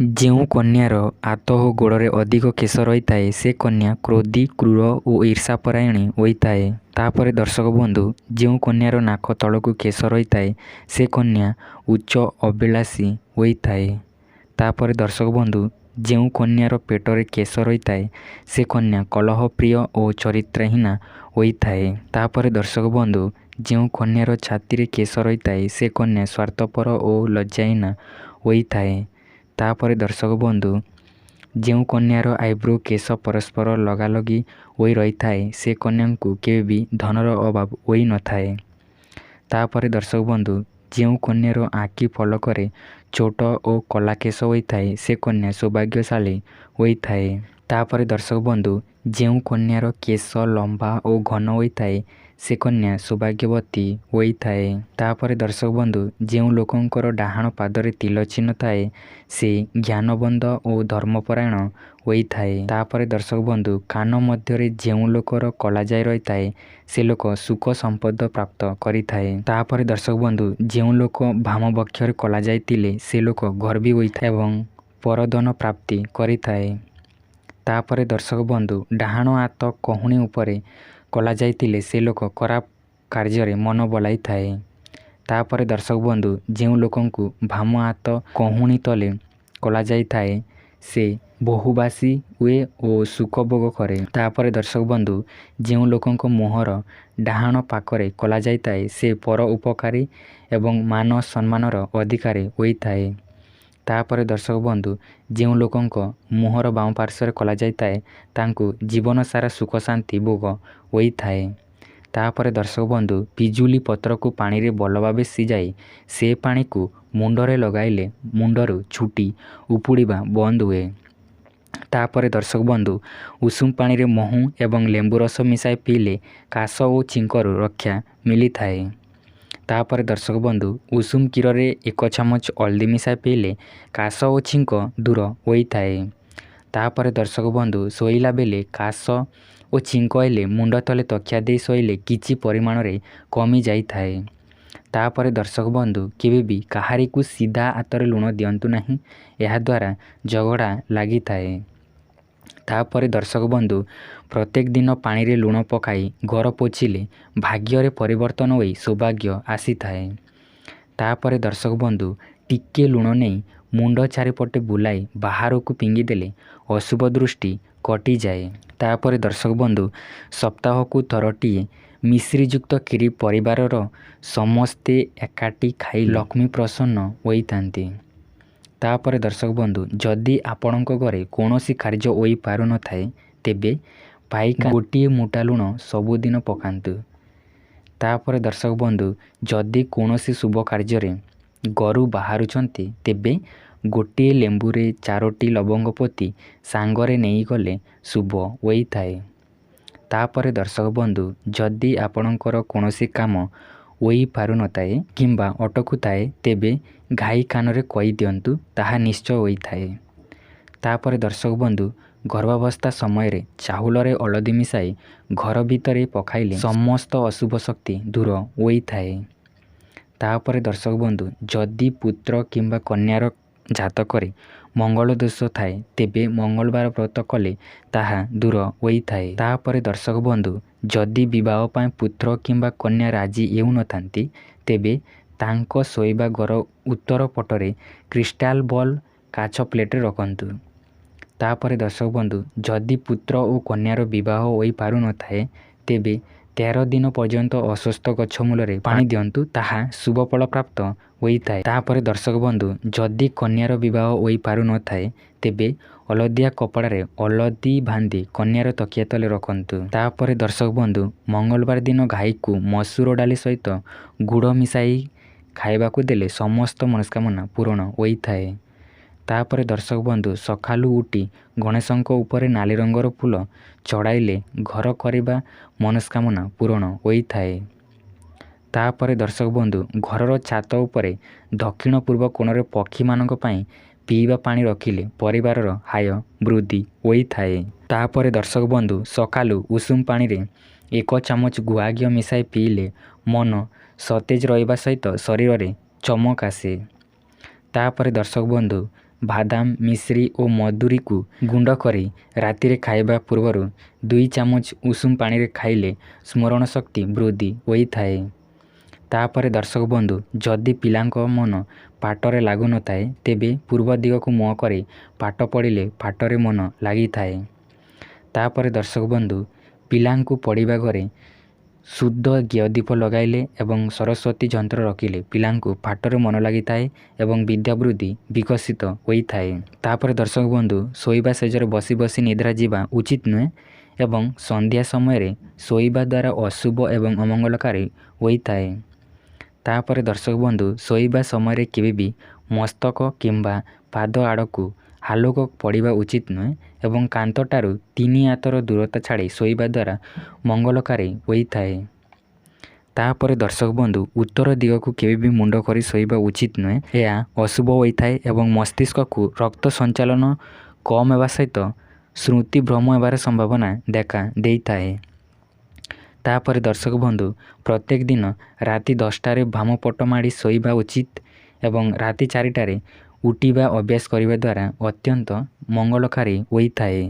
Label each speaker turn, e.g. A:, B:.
A: ଯେଉଁ କନ୍ୟାର ହାତ ଓ ଗୋଡ଼ରେ ଅଧିକ କେଶ ରହିଥାଏ, ସେ କନ୍ୟା କ୍ରୋଧୀ, କ୍ରୂର ଓ ଈର୍ଷାପରାୟଣୀ ହୋଇଥାଏ। ତାପରେ ଦର୍ଶକ ବନ୍ଧୁ, ଯେଉଁ କନ୍ୟାର ନାକ ତଳକୁ କେଶ ରହିଥାଏ, ସେ କନ୍ୟା ଉଚ୍ଚ ଅଭିଳାଷୀ ହୋଇଥାଏ। ତାପରେ ଦର୍ଶକ ବନ୍ଧୁ, ଯେଉଁ କନ୍ୟାର ପେଟରେ କେଶ ରହିଥାଏ, ସେ କନ୍ୟା କଲହପ୍ରିୟ ଓ ଚରିତ୍ରହୀନା ହୋଇଥାଏ। ତାପରେ ଦର୍ଶକ ବନ୍ଧୁ, ଯେଉଁ କନ୍ୟାର ଛାତିରେ କେଶ ରହିଥାଏ, ସେ କନ୍ୟା ସ୍ୱାର୍ଥପର ଓ ଲଜ୍ଜାହୀନା ହୋଇଥାଏ। ତାପରେ ଦର୍ଶକ ବନ୍ଧୁ, ଯେଉଁ କନ୍ୟାର ଆଇବ୍ରୋ କେଶ ପରସ୍ପର ଲଗାଲଗି ହୋଇ ରହିଥାଏ, ସେ କନ୍ୟାଙ୍କୁ କେବେ ବି ଧନର ଅଭାବ ହୋଇନଥାଏ। ତାପରେ ଦର୍ଶକ ବନ୍ଧୁ, ଯେଉଁ କନ୍ୟାର ଆଖି ପଲକରେ ଛୋଟ ଓ କଳା କେଶ ହୋଇଥାଏ, ସେ କନ୍ୟା ସୌଭାଗ୍ୟଶାଳୀ ହୋଇଥାଏ। ତାପରେ ଦର୍ଶକ ବନ୍ଧୁ, ଯେଉଁ କନ୍ୟାର କେଶ ଲମ୍ବା ଓ ଘନ ହୋଇଥାଏ, ସେ କନ୍ୟା ସୌଭାଗ୍ୟବତୀ ହୋଇଥାଏ। ତାପରେ ଦର୍ଶକ ବନ୍ଧୁ, ଯେଉଁ ଲୋକଙ୍କର ଡାହାଣ ପାଦରେ ତିଲ ଚିହ୍ନ ଥାଏ, ସେ ଜ୍ଞାନବନ୍ତ ଓ ଧର୍ମପରାୟଣ ହୋଇଥାଏ। ତାପରେ ଦର୍ଶକ ବନ୍ଧୁ, କାନ ମଧ୍ୟରେ ଯେଉଁ ଲୋକର କଳାଜାଇ ରହିଥାଏ, ସେ ଲୋକ ସୁଖ ସମ୍ପଦ ପ୍ରାପ୍ତ କରିଥାଏ। ତାପରେ ଦର୍ଶକ ବନ୍ଧୁ, ଯେଉଁ ଲୋକ ବାମ ବକ୍ଷରେ କଳାଜାଇ ଥିଲେ, ସେ ଲୋକ ଗର୍ବୀ ହୋଇଥାଏ ଏବଂ ପରଧନ ପ୍ରାପ୍ତି କରିଥାଏ। ତାପରେ ଦର୍ଶକ ବନ୍ଧୁ, ଡାହାଣ ହାତ କହୁଣୀ ଉପରେ କଳାଜାଇ ଥିଲେ, ସେ ଲୋକ ଖରାପ କାର୍ଯ୍ୟରେ ମନ ବଳାଇଥାଏ। ତାପରେ ଦର୍ଶକ ବନ୍ଧୁ, ଯେଉଁ ଲୋକଙ୍କୁ ବାମ ହାତ କହୁଣୀ ତଳେ କଳାଜାଇ ଥାଏ, ସେ ବହୁଭାଷୀ ହୁଏ ଓ ସୁଖ ଭୋଗ କରେ। ତାପରେ ଦର୍ଶକ ବନ୍ଧୁ, ଯେଉଁ ଲୋକଙ୍କ ମୁହଁର ଡାହାଣ ପାଖରେ କଳାଜାଇ ଥାଏ, ସେ ପର ଉପକାରୀ ଏବଂ ମାନ ସମ୍ମାନର ଅଧିକାରୀ ହୋଇଥାଏ। ତାପରେ ଦର୍ଶକ ବନ୍ଧୁ, ଯେଉଁ ଲୋକଙ୍କ ମୁହଁର ବାମ ପାର୍ଶ୍ୱରେ କଳାଜାଇ ଥାଏ, ତାଙ୍କୁ ଜୀବନ ସାରା ସୁଖ ଶାନ୍ତି ଭୋଗ ହୋଇଥାଏ। ତାପରେ ଦର୍ଶକ ବନ୍ଧୁ, ପିଜୁଳି ପତ୍ରକୁ ପାଣିରେ ଭଲ ଭାବେ ସିଝାଇ ସେ ପାଣିକୁ ମୁଣ୍ଡରେ ଲଗାଇଲେ ମୁଣ୍ଡରୁ ଚୁଟି ଉପୁଡ଼ିବା ବନ୍ଦ ହୁଏ। ତାପରେ ଦର୍ଶକ ବନ୍ଧୁ, ଉଷୁମ ପାଣିରେ ମହୁ ଏବଂ ଲେମ୍ବୁ ରସ ମିଶାଇ ପିଇଲେ କାଶ ଓ ଛିଙ୍କରୁ ରକ୍ଷା ମିଳିଥାଏ। ତାପରେ ଦର୍ଶକ ବନ୍ଧୁ, ଉଷୁମ କ୍ଷୀରରେ 1 ଚାମଚ ହଳଦୀ ମିଶାଇ ପିଇଲେ କାଶ ଓ ଛିଙ୍କ ଦୂର ହୋଇଥାଏ। ତାପରେ ଦର୍ଶକ ବନ୍ଧୁ, ଶୋଇଲା ବେଳେ କାଶ ଓ ଛିଙ୍କ ହେଲେ ମୁଣ୍ଡ ତଳେ ତକିଆ ଦେଇ ଶୋଇଲେ କିଛି ପରିମାଣରେ କମିଯାଇଥାଏ। ତାପରେ ଦର୍ଶକ ବନ୍ଧୁ, କେବେ ବି କାହାରିକୁ ସିଧା ହାତରେ ଲୁଣ ଦିଅନ୍ତୁ ନାହିଁ, ଏହାଦ୍ୱାରା ଝଗଡ଼ା ଲାଗିଥାଏ। ତାପରେ ଦର୍ଶକ ବନ୍ଧୁ, ପ୍ରତ୍ୟେକ ଦିନ ପାଣିରେ ଲୁଣ ପକାଇ ଘର ପୋଛିଲେ ଭାଗ୍ୟରେ ପରିବର୍ତ୍ତନ ହୋଇ ସୌଭାଗ୍ୟ ଆସିଥାଏ। ତାପରେ ଦର୍ଶକ ବନ୍ଧୁ, ଟିକେ ଲୁଣ ନେଇ ମୁଣ୍ଡ ଚାରିପଟେ ବୁଲାଇ ବାହାରକୁ ଫିଙ୍ଗିଦେଲେ ଅଶୁଭ ଦୃଷ୍ଟି କଟିଯାଏ। ତାପରେ ଦର୍ଶକ ବନ୍ଧୁ, ସପ୍ତାହକୁ ଥରଟିଏ ମିଶ୍ରିଯୁକ୍ତ କ୍ଷୀରି ପରିବାରର ସମସ୍ତେ ଏକାଠି ଖାଇ ଲକ୍ଷ୍ମୀ ପ୍ରସନ୍ନ ହୋଇଥାନ୍ତି। ତାପରେ ଦର୍ଶକ ବନ୍ଧୁ, ଯଦି ଆପଣଙ୍କ ଘରେ କୌଣସି କାର୍ଯ୍ୟ ହୋଇପାରୁନଥାଏ, ତେବେ ପାଇଖାନାରେ ଗୋଟିଏ ମୁଠା ଲୁଣ ସବୁଦିନ ପକାନ୍ତୁ। ତାପରେ ଦର୍ଶକ ବନ୍ଧୁ, ଯଦି କୌଣସି ଶୁଭ କାର୍ଯ୍ୟରେ ଘରୁ ବାହାରୁଛନ୍ତି, ତେବେ ଗୋଟିଏ ଲେମ୍ବୁରେ 4ଟି ଲବଙ୍ଗ ପୋତି ସାଙ୍ଗରେ ନେଇଗଲେ ଶୁଭ ହୋଇଥାଏ। ତାପରେ ଦର୍ଶକ ବନ୍ଧୁ, ଯଦି ଆପଣଙ୍କର କୌଣସି କାମ ହୋଇପାରୁନଥାଏ କିମ୍ବା ଅଟକୁଥାଏ, ତେବେ ଗାଈ କାନରେ କହିଦିଅନ୍ତୁ, ତାହା ନିଶ୍ଚୟ ହୋଇଥାଏ। ତାପରେ ଦର୍ଶକ ବନ୍ଧୁ, ଗର୍ଭାବସ୍ଥା ସମୟରେ ଚାଉଳରେ ହଳଦୀ ମିଶାଇ ଘର ଭିତରେ ପକାଇଲେ ସମସ୍ତ ଅଶୁଭ ଶକ୍ତି ଦୂର ହୋଇଥାଏ। ତାପରେ ଦର୍ଶକ ବନ୍ଧୁ, ଯଦି ପୁତ୍ର କିମ୍ବା କନ୍ୟାର ଜାତକରେ ମଙ୍ଗଳ ଦୋଷ ଥାଏ, ତେବେ ମଙ୍ଗଳବାର ବ୍ରତ କଲେ ତାହା ଦୂର ହୋଇଥାଏ। ତାପରେ ଦର୍ଶକ ବନ୍ଧୁ, ଯଦି ବିବାହ ପାଇଁ ପୁତ୍ର କିମ୍ବା କନ୍ୟା ରାଜି ହେଉନଥାନ୍ତି, ତେବେ ତାଙ୍କ ଶୋଇବା ଘର ଉତ୍ତର ପଟରେ କ୍ରିଷ୍ଟାଲ ବଲ୍ କାଚ ପ୍ଲେଟ୍ରେ ରଖନ୍ତୁ। ତାପରେ ଦର୍ଶକ ବନ୍ଧୁ, ଯଦି ପୁତ୍ର ଓ କନ୍ୟାର ବିବାହ ହୋଇପାରୁନଥାଏ, ତେବେ 13 ଦିନ ପର୍ଯ୍ୟନ୍ତ ଅଶ୍ୱତ୍ଥ ଗଛ ମୂଳରେ ପାଣି ଦିଅନ୍ତୁ, ତାହା ଶୁଭ ଫଳ ପ୍ରାପ୍ତ ହୋଇଥାଏ। ତାପରେ ଦର୍ଶକ ବନ୍ଧୁ, ଯଦି କନ୍ୟାର ବିବାହ ହୋଇପାରୁନଥାଏ, ତେବେ ହଳଦିଆ କପଡ଼ାରେ ହଳଦୀ ବାନ୍ଧି କନ୍ୟାର ତକିଆ ତଳେ ରଖନ୍ତୁ। ତାପରେ ଦର୍ଶକ ବନ୍ଧୁ, ମଙ୍ଗଳବାର ଦିନ ଗାଈକୁ ମସୁର ଡାଲି ସହିତ ଗୁଡ଼ ମିଶାଇ ଖାଇବାକୁ ଦେଲେ ସମସ୍ତ ମନସ୍କାମନା ପୂରଣ ହୋଇଥାଏ। ତାପରେ ଦର୍ଶକ ବନ୍ଧୁ, ସକାଳୁ ଉଠି ଗଣେଶଙ୍କ ଉପରେ ନାଲି ରଙ୍ଗର ଫୁଲ ଚଢ଼ାଇଲେ ଘର କରିବା ମନସ୍କାମନା ପୂରଣ ହୋଇଥାଏ। ତାପରେ ଦର୍ଶକ ବନ୍ଧୁ, ଘରର ଛାତ ଉପରେ ଦକ୍ଷିଣ ପୂର୍ବ କୋଣରେ ପକ୍ଷୀମାନଙ୍କ ପାଇଁ ପିଇବା ପାଣି ରଖିଲେ ପରିବାରର ଆୟ ବୃଦ୍ଧି ହୋଇଥାଏ। ତାପରେ ଦର୍ଶକ ବନ୍ଧୁ, ସକାଳୁ ଉଷୁମ ପାଣିରେ 1 ଚାମଚ ଗୁଆ ଘିଅ ମିଶାଇ ପିଇଲେ ମନ ସତେଜ ରହିବା ସହିତ ଶରୀରରେ ଚମକ ଆସେ। ତାପରେ ଦର୍ଶକ ବନ୍ଧୁ, ବାଦାମ, ମିଶ୍ରି ଓ ମଧୁରୀକୁ ଗୁଣ୍ଡ କରି ରାତିରେ ଖାଇବା ପୂର୍ବରୁ 2 ଚାମଚ ଉଷୁମ ପାଣିରେ ଖାଇଲେ ସ୍ମରଣ ଶକ୍ତି ବୃଦ୍ଧି ହୋଇଥାଏ। ତାପରେ ଦର୍ଶକ ବନ୍ଧୁ, ଯଦି ପିଲାଙ୍କ ମନ ପାଠରେ ଲାଗୁନଥାଏ, ତେବେ ପୂର୍ବ ଦିଗକୁ ମୁହଁ କରି ପାଠ ପଢ଼ିଲେ ପାଠରେ ମନ ଲାଗିଥାଏ। ତାପରେ ଦର୍ଶକ ବନ୍ଧୁ, ପିଲାଙ୍କୁ ପଢ଼ିବା ଘରେ ଶୁଦ୍ଧ ଘିଅ ଦୀପ ଲଗାଇଲେ ଏବଂ ସରସ୍ୱତୀ ଯନ୍ତ୍ର ରଖିଲେ ପିଲାଙ୍କୁ ପାଠରେ ମନ ଲାଗିଥାଏ ଏବଂ ବିଦ୍ୟା ବୃଦ୍ଧି ବିକଶିତ ହୋଇଥାଏ। ତାପରେ ଦର୍ଶକ ବନ୍ଧୁ, ଶୋଇବା ଶେଯରେ ବସି ବସି ନିଦ୍ରା ଯିବା ଉଚିତ ନୁହେଁ ଏବଂ ସନ୍ଧ୍ୟା ସମୟରେ ଶୋଇବା ଦ୍ୱାରା ଅଶୁଭ ଏବଂ ଅମଙ୍ଗଳକାରୀ ହୋଇଥାଏ। ତାପରେ ଦର୍ଶକ ବନ୍ଧୁ, ଶୋଇବା ସମୟରେ କେବେ ବି ମସ୍ତକ କିମ୍ବା ପାଦ ଆଡ଼କୁ ଆଲୋକ ପଡ଼ିବା ଉଚିତ ନୁହେଁ ଏବଂ କାନ୍ଥଠାରୁ 3 ହାତର ଦୂରତା ଛାଡ଼ି ଶୋଇବା ଦ୍ୱାରା ମଙ୍ଗଳକାରୀ ହୋଇଥାଏ। ତାପରେ ଦର୍ଶକ ବନ୍ଧୁ, ଉତ୍ତର ଦିଗକୁ କେବେ ବି ମୁଣ୍ଡ କରି ଶୋଇବା ଉଚିତ ନୁହେଁ। ଏହା ଅଶୁଭ ହୋଇଥାଏ ଏବଂ ମସ୍ତିଷ୍କକୁ ରକ୍ତ ସଞ୍ଚାଳନ କମ୍ ହେବା ସହିତ ସ୍ମୃତି ଭ୍ରମ ହେବାର ସମ୍ଭାବନା ଦେଖା ଦେଇଥାଏ। ତାପରେ ଦର୍ଶକ ବନ୍ଧୁ, ପ୍ରତ୍ୟେକ ଦିନ ରାତି 10ଟାରେ ବାମ ପଟ ମାଡ଼ି ଶୋଇବା ଉଚିତ ଏବଂ ରାତି 4ଟାରେ ଉଠିବା ଅଭ୍ୟାସ କରିବା ଦ୍ୱାରା ଅତ୍ୟନ୍ତ ମଙ୍ଗଳକାରୀ ହୋଇଥାଏ।